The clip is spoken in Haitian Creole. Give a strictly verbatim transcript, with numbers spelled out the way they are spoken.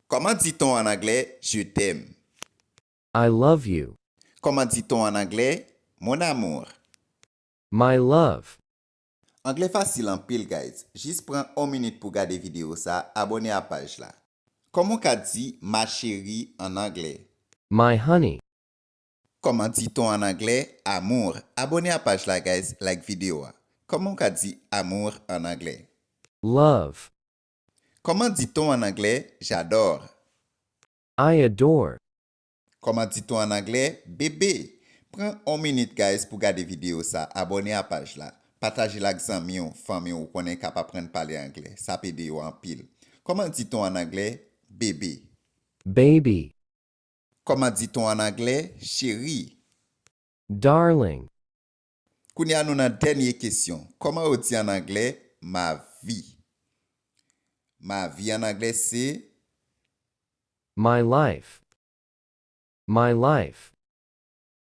Kòman di ton an anglè je t'aime? I love you. Kòman di ton an anglè mon amour? My love. Anglè fasil anpil guys. Jis pran on minit pou gade videyo sa, abòne a paj la. Kòman w ka di ma chérie an anglè? My honey. Kòman di ton an anglè amour? Abòne a paj la guys, like videyo a. Kòman w ka di amour an anglè? Love. Kòman di ton an anglè j'adore? I adore. Kòman di ton an anglè bébé? Pran on minit guys pou gade videyo sa, abòne a paj la, pataje l ak zanmi w, fanmi w ou konnen k ap aprann pale anglè, sa ap ede yo anpil. Kòman di ton an anglè bébé? Baby. Kòman di ton an anglè chérie? Darling. Kounye a nou nan dènye kesyon. Kòman yo di an anglè ma vie? Ma vie an anglè se My life. My life.